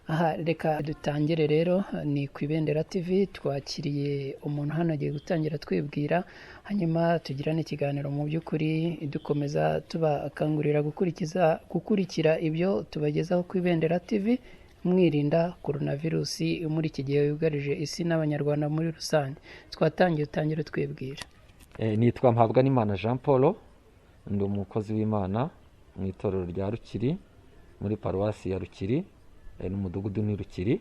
Aha reka dutangire rero, ni ku Ibendera TV, twakiriye umuntu hano agiye gutangira twibwira, hanyuma tugirane ikiganiro. Mu by'ukuri dukomeza tubakangurira gukurikira ibyo tubagezaho ku Ibendera TV, mwirinda coronavirusi muri iki gihe yugarije isi n'Abanyarwanda muri rusange. Twatangiye, utangire twibwira. Nitwa Mpabwanimana Jean Paul, ndi umukozi w'Imana mu itorero rya Rukiri, muri paruwasi ya Rukiri, n'umudugudu ni Rukiri,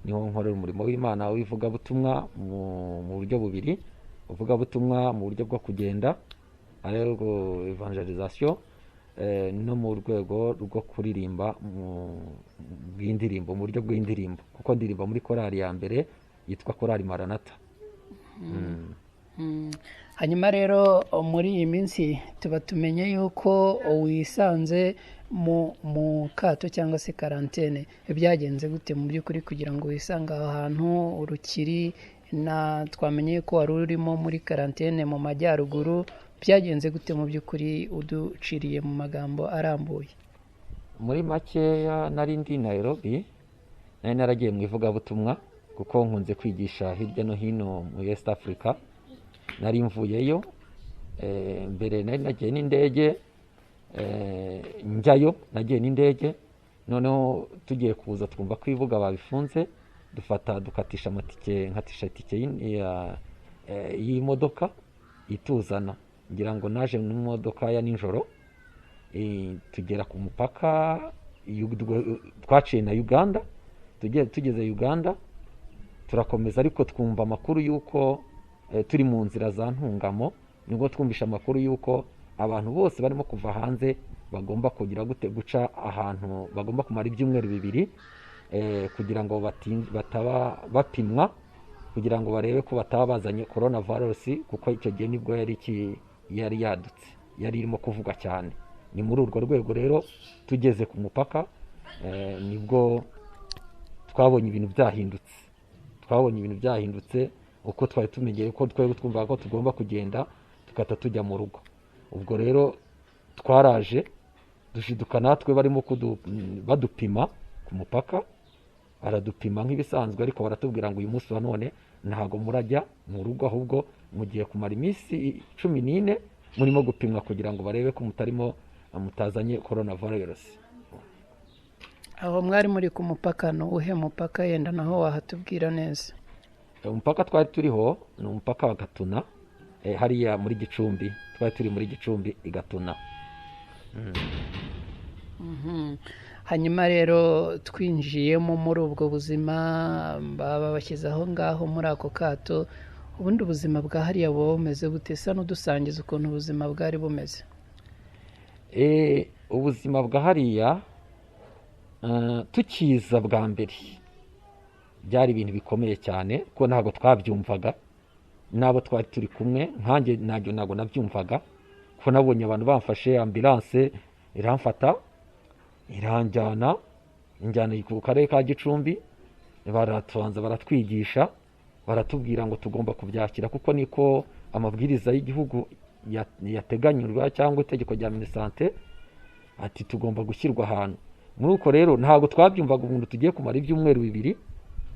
niho nkorera umurimo w'Imana w'ivugabutumwa mu buryo bubiri: uvugabutumwa mu buryo bwo kugenda, arirwo evangelisation, no mu rwego rwo kuririmba bw'indirimbo, mu buryo bw'indirimbo, kuko ndirimba muri korali ya mbere yitwa Korali Maranata. Hanyuma rero muri iyi minsi tuba tumenye yuko wisanze mu kato cyangwa se karantene. Byagenze gute mu by'ukuri kugira ngo wisange aho hantu Rukiri, na twamenye ko wari urimo muri karantene mu majyaruguru? Byagenze gute mu by'ukuri, uduciriye mu magambo arambuye? Muri makeya, nari ndi Nairobi, nari naragiye mu ivugabutumwa, kuko nkunze kwigisha hirya no hino muri East Africa. Nari mvuyeyo, mbere nari nagiye n'indege, njyayo nagiye n'indege. Noneho tugiye kuza twumva ko ibibuga babifunze, dufata dukatisha amatike, nkatisha itike y'imodoka ituzana. Ngira ngo naje mu modoka ya nijoro, tugera ku mupaka, twaciye na Uganda. Tugeze Uganda turakomeza, ariko twumva amakuru y'uko turi mu nzira za Ntungamo, nibwo twumvisha amakuru y'uko abantu bose barimo kuva hanze bagomba kugira gute, guca ahantu bagomba kumara ibyumweru 2, kugira ngo bataba bapimwa, kugira ngo barebe ko bataba bazanye corona virus, kuko icyo gihe nibwo yari yadutse, yari irimo kuvugwa cyane. Ni muri urwo rwego rero tugeze ku mupaka, nibwo twabonye ibintu byahindutse. Twabonye ibintu byahindutse uko twari tumenyereye, ko twari twumvaga ko tugomba kugenda tugahita tujya mu rugo. Ubwo rero twaraje dushiduka natwe barimo badupima ku mupaka, baradupima nk'ibisanzwe, ariko baratubwira ngo uyu munsi wa none ntabwo murajya mu rugo, ahubwo mugiye kumara iminsi 14 murimo gupimwa kugira ngo barebe ko mutazanye corona virus. Aho mwari muri ku mupaka ni uwuhe mupaka? Yenda naho wahatubwira neza. Umupaka twari turiho ni umupaka wa Gatuna, hariya muri Gicumbi. Twari turi muri Gicumbi i Gatuna. Hanyuma rero twinjiyemo muri ubwo buzima baba bashyize aho ngaho muri ako kato, ubundi ubuzima bwa hariya buba bumeze bute? Sa n'udusangiza ukuntu ubuzima bwari bumeze. Ubuzima bwa hariya, tukiza bwa mbere byari ibintu bikomeye cyane, kuko ntabwo twabyumvaga n'abo twari turi kumwe. Nkanjye ntabwo nabyumvaga, kuko nabonye abantu bamfashe, ambulance iramfata iranjyana, injyana ku karere ka Gicumbi. Baratubanza baratwigisha, baratubwira ngo tugomba kubyakira kuko niko amabwiriza y'igihugu yateganyirwa, cyangwa itegeko rya Minisante, ati tugomba gushyirwa ahantu. Muri uko rero ntabwo twabyumvaga, umuntu tugiye kumara ibyumweru 2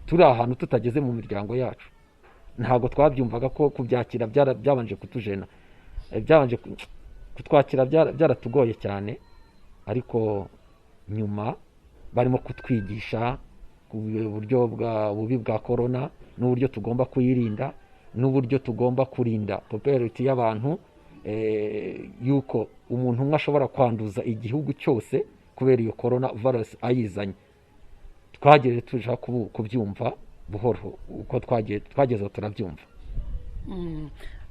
turi ahantu tutageze mu miryango yacu. Ntabwo twabyumvaga, ko kubyakira byabanje kutujena, byabanje kutwakira byaratugoye cyane. Ariko nyuma barimo kutwigisha ku buryo bwa bubi bwa corona, n'uburyo tugomba kuyirinda, n'uburyo tugomba kurinda popularity y'abantu, yuko umuntu umwe ashobora kwanduza igihugu cyose kubera iyo corona virus ayizanye. Twagiye tuja kubyumva buhoro, uko twageze turabyumva.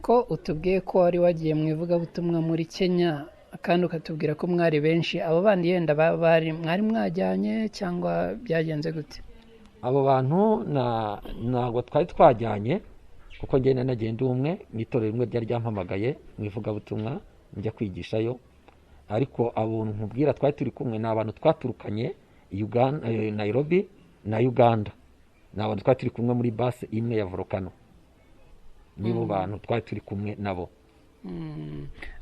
Ko utubwiye ko wari wagiye mu ivugabutumwa muri Kenya, kandi ukatubwira ko mwari benshi, abo bandi yenda bari mwari mwajyanye cyangwa byagenze gute? Abo bantu ntabwo twari twajyanye, kuko njye nagiye ndi umwe mu itorero rimwe ryari ryampamagaye mu ivugabutumwa njya kwigishayo. Ariko abo nkubwira twari turi kumwe ni abantu twaturukanye Nairobi na Uganda, ni abantu twari turi kumwe muri base imwe ya Volcano, nibo bantu twari turi kumwe nabo.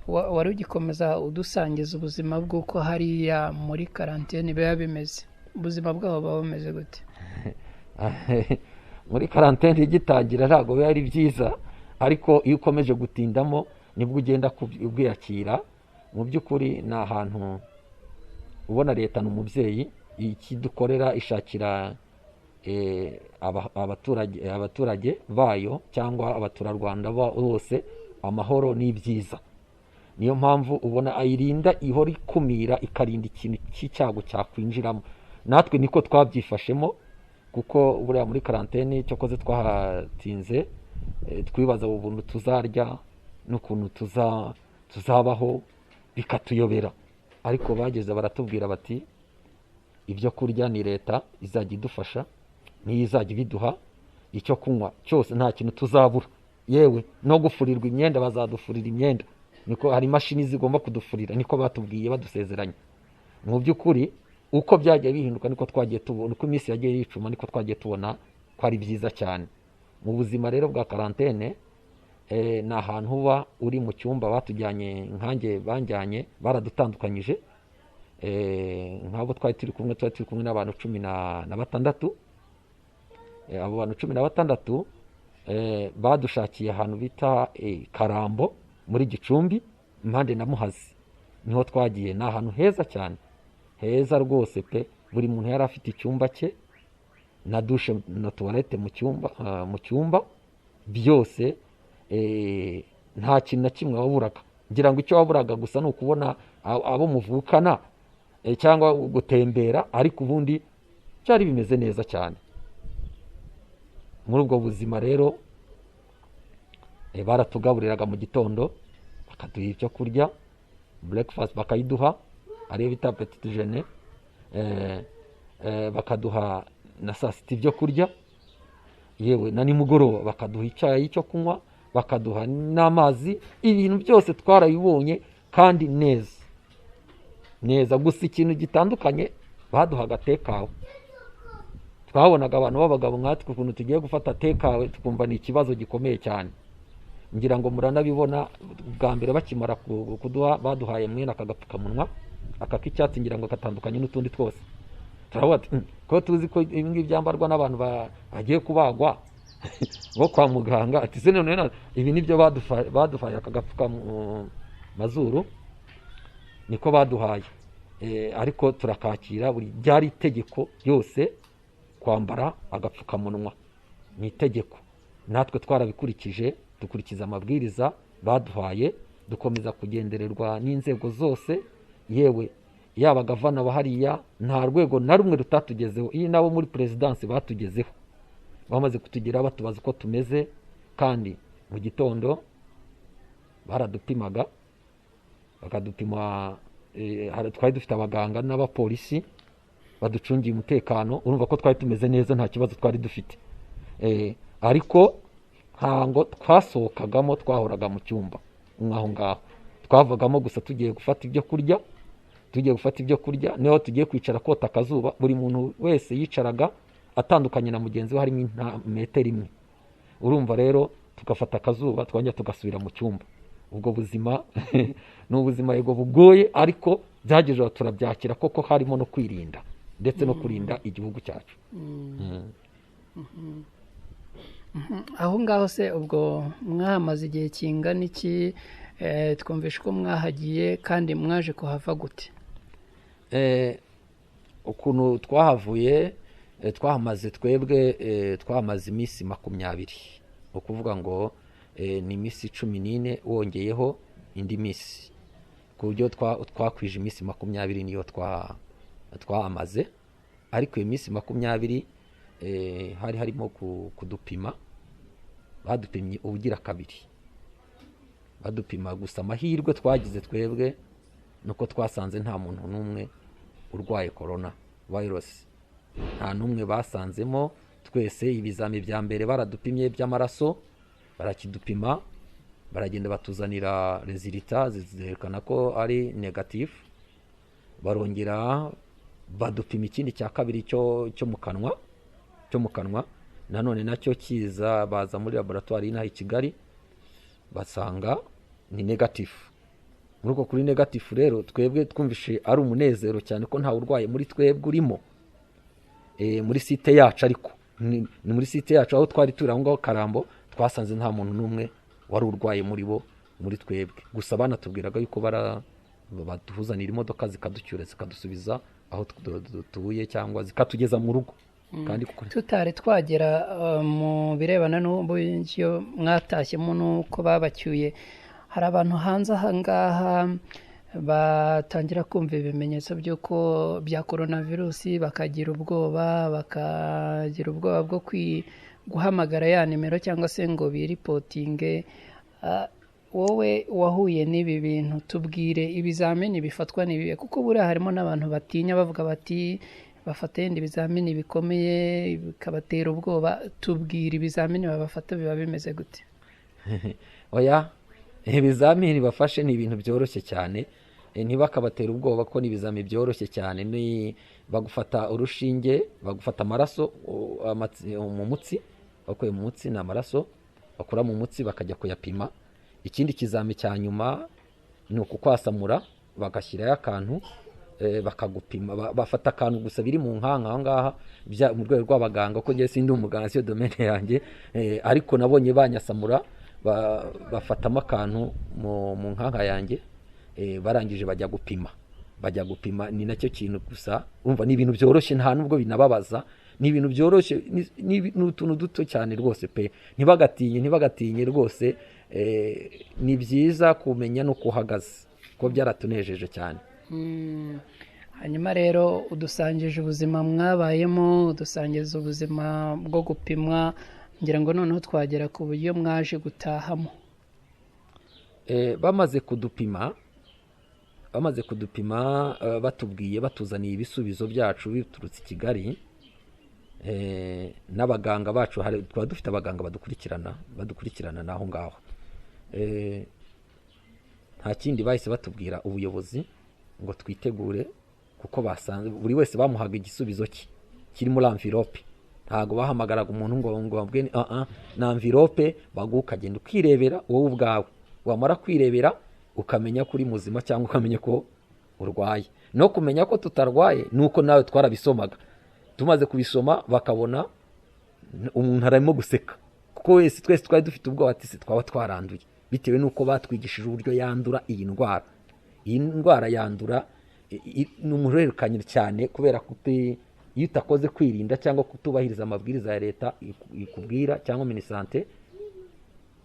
Wari ugikomeza udusangiza ubuzima bw'uko hariya muri karantene biba bimeze Ubuzima bwabo buba bumeze gute? Muri karantene igitangira ntabwo biba ari byiza, ariko iyo ukomeje gutindamo nibwo ugenda ubwiyakira. Mu by'ukuri ni ahantu ubona leta ni umubyeyi, ikidukorera ishakira abaturage bayo cyangwa abaturarwanda bose amahoro n'ibyiza. Niyo mpamvu ubona ayirinda, ihora ikumira, ikarinda ikintu cy'icyago cyakwinjiramo. Natwe niko twabyifashemo, kuko buriya muri karantene cyokoze twahatinze, twibaza ubuntu tuzarya n'ukuntu tuzabaho bikatuyobera. Ariko bageze baratubwira bati ibyo kurya ni leta izajya idufasha, niyo izajya ibiduha, icyo kunywa cyose nta kintu tuzabura, yewe no gufurirwa imyenda bazadufurira imyenda, niko hari imashini zigomba kudufurira, niko batubwiye badusezeranya. Mu by'ukuri uko byagiye bihinduka niko twagiye tubona, uko iminsi yagiye yicuma niko twagiye tubona ko ari byiza cyane. Mu buzima rero bwa karantene, ni ahantu uba uri mu cyumba, batujyanye nkanjye banjyanye baradutandukanyije, nk'abo twari turi kumwe, twari turi kumwe n'abantu 16. Abo bantu 16, badushakiye ahantu bita Karambo muri Gicumbi, impande na Muhazi, niho twagiye. Ni ahantu heza cyane, heza rwose pe. Buri muntu yari afite icyumba cye na dushe na tuwarete mu cyumba byose, nta kintu na kimwe waburaga. Ngira ngo icyo waburaga gusa ni ukubona abo muvukana, cyangwa gutembera, ariko ubundi byari bimeze neza cyane. Muri ubwo buzima rero, baratugaburiraga mu gitondo, bakaduha ibyo kurya, breakfast bakayiduha, ariyo bita petit déjeuner, bakaduha na saa sita ibyo kurya, yewe na nimugoroba bakaduha icyayi cyo kunywa, bakaduha n'amazi. Ibintu byose twarabibonye kandi neza neza. Gusa ikintu gitandukanye, baduhaga tekawe. Twabonaga abantu b'abagabo nkatwe ukuntu tugiye gufata tekawe tukumva ni ikibazo gikomeye cyane. Ngira ngo muranabibona, bwa mbere bakimara kuduha, baduhaye mwene aka gapfukamunwa aka k'icyatsi, ngira ngo gatandukanye n'utundi twose. Turavuga ati ko tuzi ko ibi ngibi byambarwa n'abantu bagiye kubagwa bo kwa muganga, ati se none ibi nibyo baduhaye aka gapfukamazuru niko baduhaye. Ariko turakakira, buri byari itegeko yose kwambara agapfukamunwa ni itegeko, natwe twarabikurikije, dukurikiza amabwiriza baduhaye, dukomeza kugendererwa n'inzego zose, yewe yaba gavana wa hariya nta rwego na rumwe rutatugezeho, iyi nabo muri perezidansi batugezeho, bamaze kutugeraho batubaza uko tumeze. Kandi mu gitondo baradupimaga, bakadupima, twari dufite abaganga n'abapolisi baducungiye umutekano, urumva ko twari tumeze neza, nta kibazo twari dufite. Ariko ntango twasohokagamo, twahoraga mu cyumba nk'aho ngaho, twavagamo gusa tugiye gufata ibyo kurya, tugiye gufata ibyo kurya, niho tugiye kwicara kota akazuba. Buri muntu wese yicaraga atandukanye na mugenzi we, harimo metero imwe. Urumva rero tugafata akazuba, twongera tugasubira mu cyumba. Ubwo buzima ni ubuzima yego bugoye, ariko byagejeje aho turabyakira koko, harimo no kwirinda ndetse no kurinda igihugu cyacu. Aho ngaho se ubwo mwahamaze igihe kingana iki? Twumvishe uko mwahagiye kandi mwaje kuhava gute? Ukuntu twahavuye, twahamaze twebwe, twahamaze iminsi 20, ni ukuvuga ngo ni iminsi 14 wongeyeho indi minsi, ku buryo twakwije iminsi 20 niyo twahamaze. Ariko iyo minsi 20, hari harimo kudupima, badupimye ubugira kabiri, badupima. Gusa amahirwe twagize twebwe nuko twasanze nta muntu n'umwe urwaye corona virus, nta n'umwe basanzemo. Twese ibizami bya mbere baradupimye by'amaraso, barakidupima, baragenda batuzanira resultat zerekana ko ari negatif. Barongera badupima ikindi cya kabiri cyo mu kanwa, cyo mu kanwa nanone nacyo kiza, baza muri laboratoire y'inaha i Kigali basanga ni negatif. Muri uko kuri negatif rero twebwe twumvishe ari umunezero cyane ko ntawe urwaye muri twebwe urimo. Muri site yacu, ariko ni muri site yacu aho twari turi aho ngaho Karambo, twasanze nta muntu n'umwe wari urwaye muri bo, muri twebwe. Gusa banatubwiraga yuko baduhuzanira imodoka zikaducyura, zikadusubiza aho dutuye cyangwa zikatugeza mu rugo. Kandi tutari twagera mu birebana n'uburyo mwatashyemo n'uko babacyuye, hari abantu hanze aha ngaha batangira kumva ibimenyetso by'uko bya coronavirus, bakagira ubwoba, bwo guhamagara ya nimero cyangwa se ngo biripotinge. Wowe wahuye n'ibi bintu, tubwire ibizamini bifatwa n'ibihe, kuko buriya harimo n'abantu batinya bavuga bati bafata yenda ibizamini bikomeye bikabatera ubwoba. Tubwire ibizamini babafata biba bimeze gute? Oya, ibizamini bafashe ni ibintu byoroshye cyane, ntibakabatera ubwoba ko ni ibizamini byoroshye cyane. Ni bagufata urushinge, bagufata amaraso mu mutsi, bakuye mu mutsi, ni amaraso bakura mu mutsi bakajya kuyapima. Ikindi kizami cya nyuma ni ukukwasamura, bagashyirayo akantu, bakagupima, bafata akantu gusa biri mu nkanka aho ngaha mu rwego rw'abaganga, ko njye sindi umuganga, siyo domaine yanjye, ariko nabonye banyasamura, bafatamo akantu mu nkanka yanjye, barangije bajya gupima. Ni nacyo kintu gusa, umva ni ibintu byoroshye, nta nubwo binababaza, ni ibintu byoroshye, ni utuntu duto cyane rwose pe. Ntibagatinye rwose. Ni byiza kumenya no kuhagaze, kuko byaratunejeje cyane. Hanyuma rero udusangije ubuzima mwabayemo, udusangiza ubuzima bwo gupimwa, ngira ngo noneho twagera ku buryo mwaje gutahamo. Bamaze kudupima, batubwiye, batuzaniye ibisubizo byacu biturutse i Kigali, n'abaganga bacu, twaba dufite abaganga badukurikirana naho ngaho. Nta kindi bahise batubwira ubuyobozi ngo twitegure, kuko basanze buri wese bamuhaga igisubizo cye kiri muri envelope. Ntago bahamagaraga umuntu ngo bambwe na envelope, baguha ukagenda ukirebera wowe ubwawe, wamara kwirebera ukamenya ko uri muzima cyangwa ukamenya ko urwaye. No kumenya ko tutarwaye nuko nawe twarabisomaga, tumaze kubisoma bakabona umuntu arimo guseka, kuko wese twese twari dufite ubwoba ati twaba twaranduye, bitewe nuko batwigishije uburyo yandura iyi ndwara. Iyi ndwara yandura ni umuhererekanye cyane, kubera iyo utakoze kwirinda cyangwa kutubahiriza amabwiriza ya leta ikubwira cyangwa minisante,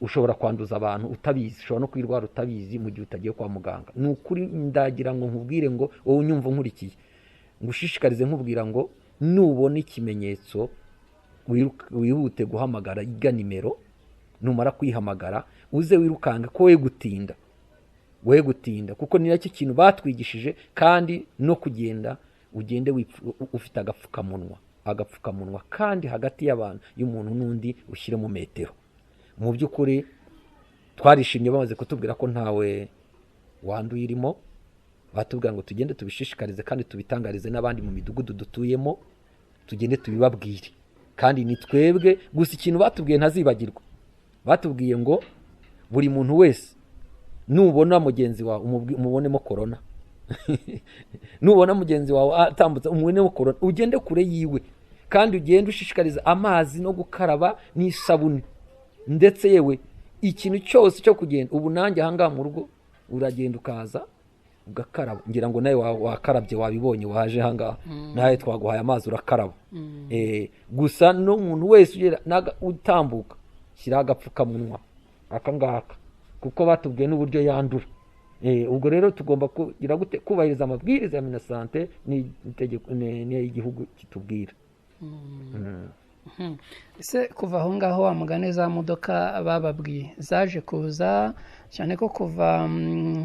ushobora kwanduza abantu utabizi, ushobora no kwirwara utabizi mu gihe utagiye kwa muganga. Ni ukuri ndagira ngo nkubwire ngo wowe unyumva nkurikiye, ngushishikarize nkubwira ngo nubona ikimenyetso wihute guhamagara iga nimero, numara kwihamagara uze wirukange, ko we gutinda, kuko ni nacyo kintu batwigishije. Kandi no kugenda ugende ufite agapfukamunwa, kandi hagati y'abantu y'umuntu n'undi ushyire mu metero. Mu by'ukuri twarishimye bamaze kutubwira ko ntawe wanduye irimo, batubwira ngo tugende tubishishikarize kandi tubitangarize n'abandi mu midugudu dutuyemo, tugende tubibabwire. Kandi ni twebwe gusa ikintu batubwiye ntazibagirwa, batubwiye ngo buri muntu wese nubona mugenzi wawe umubonemo corona, nubona mugenzi wawe atambutse umubonemo corona, ugende kure yiwe, kandi ugende ushishikariza amazi no gukaraba n'isabune, ndetse yewe ikintu cyose cyo kugenda. Ubu nanjye aha ngaha mu rugo uragenda ukaza ugakaraba, ngira ngo nawe wakarabye, wabibonye, waje aha ngaha nawe twaguhaye amazi urakaraba. Gusa n'umuntu wese ugera utambuka shyiraho agapfukamunwa aka ngaka, kuko batubwiye n'uburyo yandura. Ubwo rero tugomba kugira gute kubahiriza amabwiriza ya minisante n'igihugu kitubwira. Ese kuva aho ngaho wa mugani za modoka bababwiye zaje kuza cyane ko kuva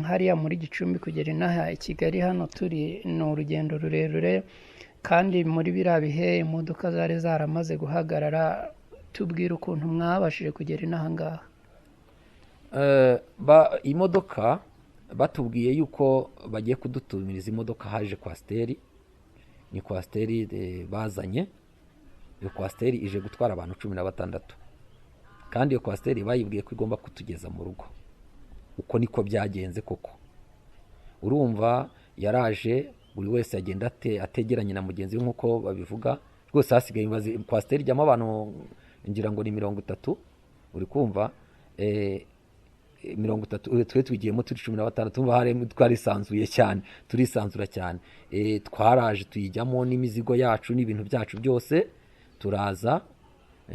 hariya muri Gicumbi kugera inaha i Kigali hano turi ni urugendo rurerure, kandi muri biriya bihe imodoka zari zaramaze guhagarara, tubwira ukuntu mwabashije kugera inaha ngaha. Imodoka batubwiye yuko bagiye kudutumiriza imodoka, haje kwasiteri, ni kwasiteri bazanye. Iyo kwasiteri ije gutwara abantu 16, kandi iyo kwasiteri bayibwiye ko igomba kutugeza mu rugo. Uko niko byagenze koko. Urumva yaraje, buri wese agenda ategeranye na mugenzi we nk'uko babivuga, Rwose hasigaye kwasiteri ijyamo abantu ngira ngo ni 30, uri kumva, 30, twe tugiyemo turi 16, tumva hari twarisanzuye cyane, turisanzura cyane. Twaraje tuyijyamo n'imizigo yacu n'ibintu byacu byose, turaza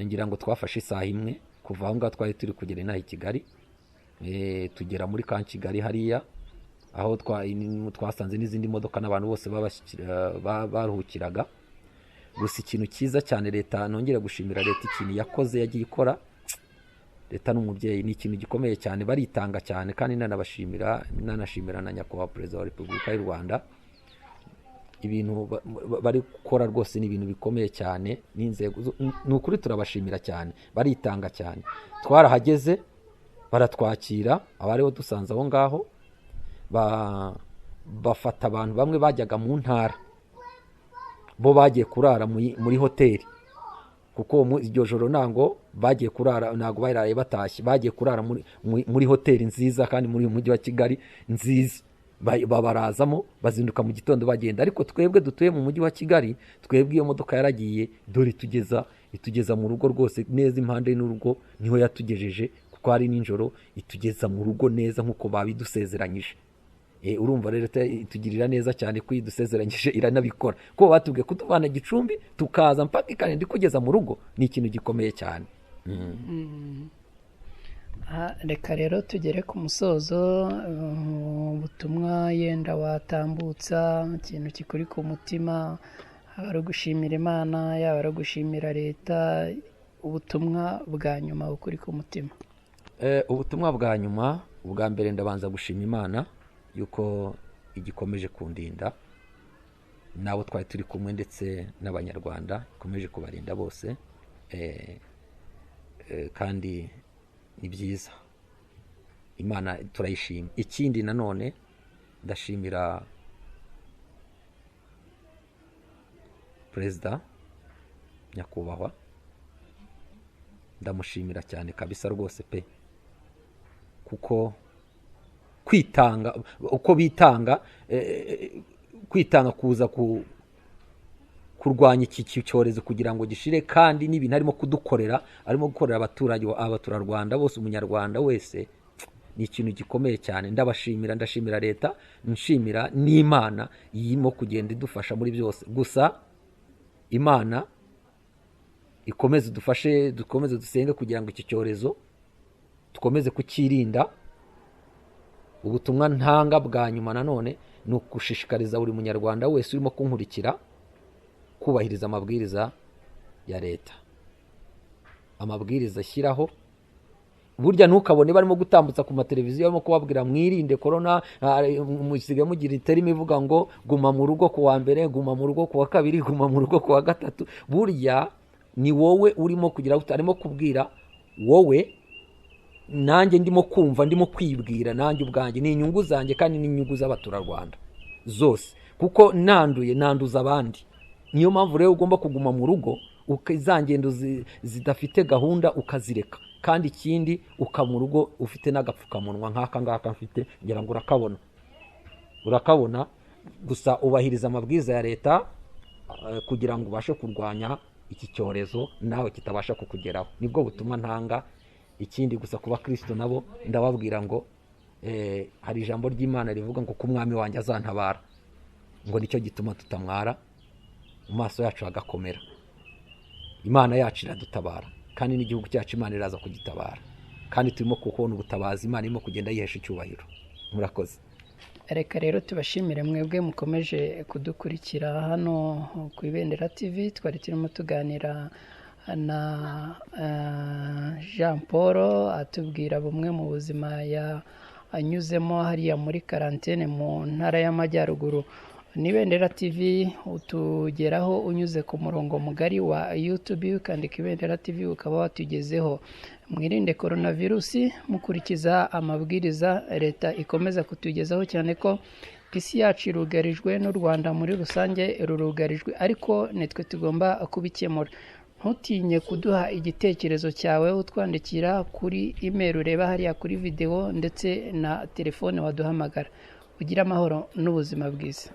ngira ngo twafashe isaha imwe kuva aho ngaho twari turi kugera inaha i Kigali. Tugera muri ka Kigali hariya aho twasanze n'izindi modoka n'abantu bose baruhukiraga. Gusa ikintu cyiza cyane leta, nongera gushimira leta ikintu yakoze, yagiye ikora leta n'umubyeyi, ni ikintu gikomeye cyane, baritanga cyane, kandi nanabashimira, nanashimira na nyakubahwa perezida wa Repubulika y'u Rwanda. Ibintu bari gukora rwose ni ibintu bikomeye cyane, n'inzego ni ukuri turabashimira cyane, baritanga cyane. Twarahageze baratwakira, abariho dusanze aho ngaho bafata abantu bamwe bajyaga mu ntara, bo bagiye kurara muri hoteli, kuko iryo joro ntango bagiye kurara, ntago baraye batashye, bagiye kurara muri hoteli nziza kandi muri uyu mujyi wa Kigali nziza, babarazamo, bazinduka mu gitondo bagenda. Ariko twebwe dutuye mu mujyi wa Kigali, twebwe iyo modoka yaragiye, dore itugeza mu rugo rwose neza, impande n'urugo niho yatugejeje, kuko ari nijoro, itugeza mu rugo neza nk'uko babidusezeranyije. Urumva rero itugirira neza cyane ko idusezeranyije iranabikora, kuko batubwiye kutuvana Gicumbi tukaza mpaka ikarinda ikugeza mu rugo, ni ikintu gikomeye cyane. Reka rero tugere ku musozo, ubutumwa yenda watambutsa, ikintu kikuri ku mutima, yaba ari ugushimira Imana, yaba ari ugushimira leta, ubutumwa bwa nyuma bukuri ku mutima. Ubutumwa bwa nyuma, ubwa mbere ndabanza gushima Imana yuko igikomeje kundinda n'abo twari turi kumwe ndetse n'Abanyarwanda, ikomeje kubarinda bose, kandi ni byiza, Imana turayishima. Ikindi nanone ndashimira Perezida nyakubahwa, ndamushimira cyane kabisa rwose pe, kuko kwitanga uko bitanga, kwitanga kuza kurwanya iki cyorezo kugira ngo gishire, kandi n'ibintu arimo kudukorera, arimo gukorera abaturage, abaturarwanda bose, umunyarwanda wese, ni ikintu gikomeye cyane. Ndabashimira, ndashimira leta, nshimira n'Imana irimo kugenda idufasha muri byose. Gusa Imana ikomeze idufashe, dukomeze dusenge kugira ngo iki cyorezo dukomeze kukirinda. Ubutumwa ntanga bwa nyuma nanone ni ugushishikariza buri munyarwanda wese urimo kunkurikira kubahiriza amabwiriza ya leta, amabwiriza ashyiraho. Burya ntukabone barimo gutambutsa ku mateleviziyo, barimo kubabwira mwirinde corona, musigaye mugira iterima ivuga ngo guma mu rugo ku wa mbere, guma mu rugo ku wa kabiri, guma mu rugo ku wa gatatu. Burya ni wowe urimo kugira, arimo kubwira wowe, nanjye ndimo kumva, ndimo kwibwira nanjye ubwanjye, ni inyungu zanjye kandi ni inyungu z'abaturarwanda zose, kuko nanduye nanduza abandi. Niyo mpamvu rero ugomba kuguma mu rugo, za ngendo zidafite gahunda ukazireka, kandi ikindi uka mu rugo ufite n'agapfukamunwa nk'aka ngaka mfite, ngira ngo urakabona. Gusa ubahiriza amabwiriza ya leta kugira ngo ubashe kurwanya iki cyorezo nawe kitabasha kukugeraho. Nibwo butumwa ntanga. Ikindi gusa kuba Kristo nabo ndababwira ngo hari ijambo ry'Imana rivuga ngo ku mwami wanjye azantabara, ngo nicyo gituma tutamwara, mu maso yacu hagakomera. Imana yacu iradutabara, kandi n'igihugu cyacu Imana iraza kugitabara, kandi turimo kubona ubutabazi, Imana irimo kugenda yihesha icyubahiro. Murakoze. Reka rero tubashimire mwebwe mukomeje kudukurikira hano ku Ibendera TV. Twari turimo tuganira na Jean Paul atubwira bumwe mu buzima yanyuzemo hariya muri karantene mu ntara y'Amajyaruguru. Ni Ibendera TV utugeraho unyuze ku murongo mugari wa YouTube, ukandika Ibendera TV ukaba watugezeho. Mwirinde coronavirus mukurikiza amabwiriza leta ikomeza kutugezaho, cyane ko isi yacu irugarijwe n'u Rwanda muri rusange rurugarijwe, ariko nitwe tugomba kubikemura. Ntutinye kuduha igitekerezo cyawe utwandikira kuri email ureba hariya kuri video, ndetse na telefone waduhamagara. Ugire amahoro n'ubuzima bwiza.